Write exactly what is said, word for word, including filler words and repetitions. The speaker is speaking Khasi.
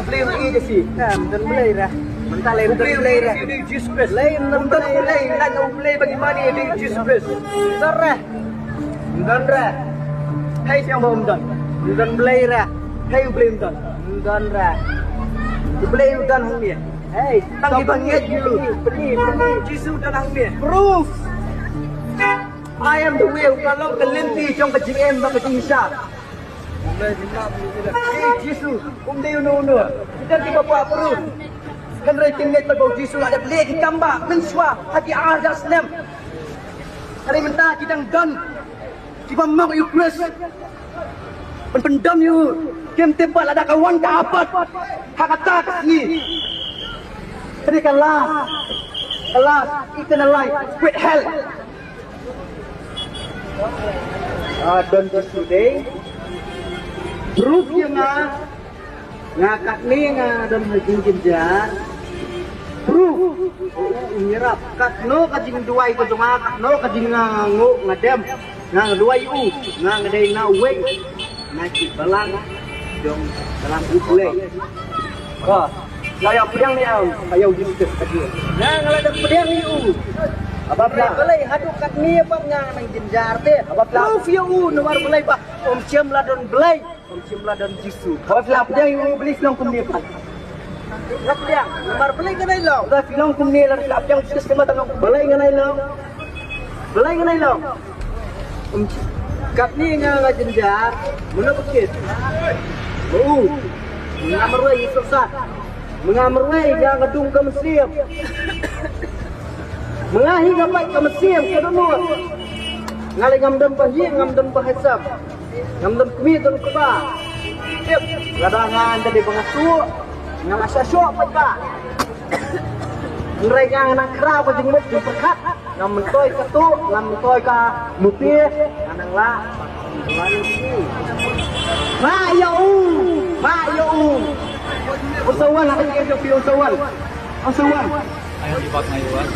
Blei u i da si. Em, don Blei ra. Mynta lei don Blei ra. Blei don Blei ra. Lei don Blei, lei don Blei bagi mani di Jesus Christ. Don ra. Don ra. Hei siang ba um don. Don Blei ra. Hei u Blei um don. Don ra. U Blei u don hong mia. Hei, tang ki bangit yu. Peni, peni. Jesus don hong mia. Proof. I am the way, ka long ka lynti jong ka jingim bad ka jingshisha. Ei Jisu, um dei uno uno. Kita kiba kwah proof. Hynrei ki ngeit ba u Jisu la dep leh ki kam ba mynshuwa ha ki ar hajar snem. Hynrei mynta ki dang don kiba mok ïa u Khrist. Ban pyndem ïa u, kim tip ba lada ka wan ka apat ha kata ka sngi. Hynrei ka last, ka last eternal life, kwet hell. Ah, don Jisu dei. Proof ïa nga, nga katne nga don ha jingjynjar. Proof. U ïarap katno ka jingduwai ka jong nga, katno ka jing nga nguh nga dem. Nga duwai u, nga nga dei na uwei na ki balang jong balang u Blei. Ka la ïa pdiang ne em, ka ïa u Jisu ka jong. Nga nga la dep pdiang ïa u. Aba pla. Balei haduh katne pat nga nang jynjar te. Aba pla. Proof ïa u namar balei ba um shym la don Blei, um shym la don Jisu. Aba pla pdiang ïa u, balei shnong kumne pat. Nga pdiang namar balei ka dei long. Aba shnong kumne la pdiang Jisu sema ta long. Balei nga dei long. Balei nga dei long. Um, katne nga nga jynjar, mano ba kit. Ba u, nga marwei ïa sohsat. Nga marwei ïa nga dung ka mynsiem. Nga hi nga pait ka mynsiem ka dohnud. Nga lei ngam don ba hi, ngam don ba hasem. Ngam don kmie don kpa. Tip, lada nga ynda dei ba nga tuh, nga la shah shoh pait ba. Hynrei nga nang khraw ka jingmut jingpyrkhat. Ngam myntoi ka tuh, ngam myntoi ka muti, nga nang lah. Ba ïa u, ba ïa u. U sa wan, ha ka jingim jong phi u sa wan. U sa wan. Ayo di bak ngai wan.